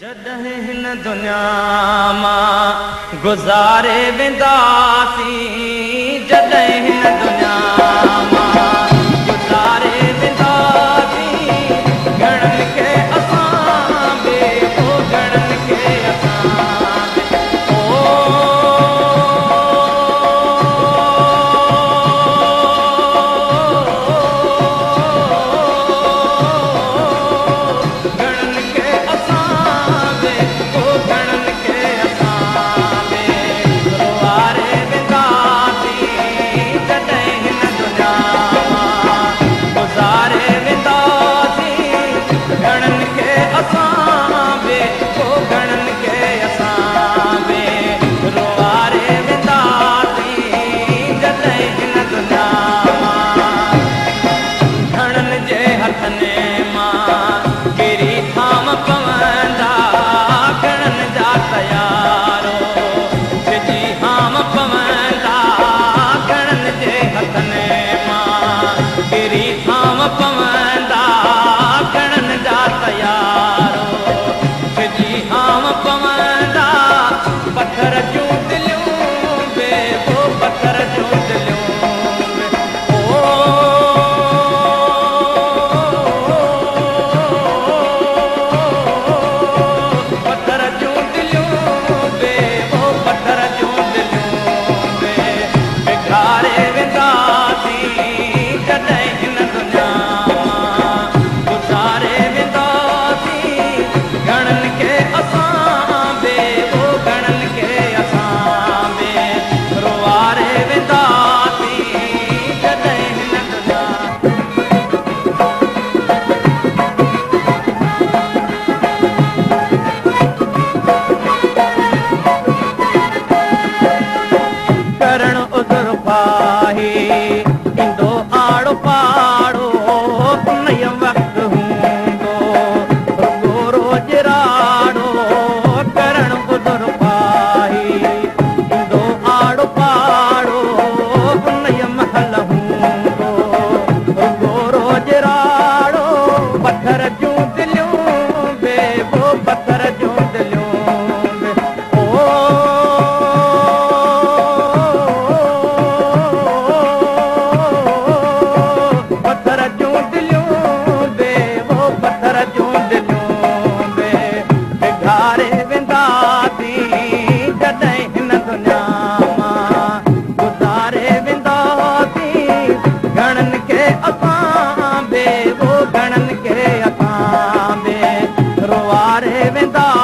जॾहिं हिन दुनिया मां गुज़ारे वेंदासीं, जॾहिं हिन दुनिया मां गुज़ारे वेंदासीं, घणनि खे असां बि, ओ घणनि खे असां बि, ओ घणनि खे असां बि, ओ घणनि खे असां बि रुवारे वेंदासीं, जॾहिं हिन दुनिया मां गुज़ारे वेंदासीं, घणनि खे असां बि, ओ घणनि खे असां बि रुवारे वेंदासीं, जॾहिं हिन दुनिया मां। घणनि जे हथनि मां किरी थाम पवंदा, घणनि जा तयारो छिजी हाम पवंदा, घणनि जे हथनि मां किरी थाम पवंदा, घणनि जा तयारो छिजी हाम पवंदा, पथर जूं दिलियूं बि, ओ पथर जूं दिलियूं बि, ओ पथर जूं दिलियूं बि, ओ पथर जूं दिलियूं बि बिघारे वेंदासीं, जॾहिं हिन दुनिया मां गुज़ारे वेंदासीं, घणनि खे असां बि, ओ घणनि खे असां बि रुवारे वेंदासीं, जॾहिं हिन दुनिया। करण उज़ुर ख़्वाही ईंदो आड़ो पाड़ो, उन वक़्तु हूंदो रुगो रोज़ राड़ो, करण उज़ुर ख़्वाही ईंदो आड़ो पाड़ो, उन महिल हूंदो रुगो रोज़ राड़ो, पथर जूं दिलियूं बि, ओ पथर जूं दिलियूं बि, ओ पथर जूं दिलियूं बि, ओ पथर जूं दिलियूं बि बिघारे वेंदासीं, जॾहिं हिन दुनिया मां गुज़ारे वेंदासीं, घणनि खे असां बि, ओ घणनि खे असां बि रुवारे वेंदासीं।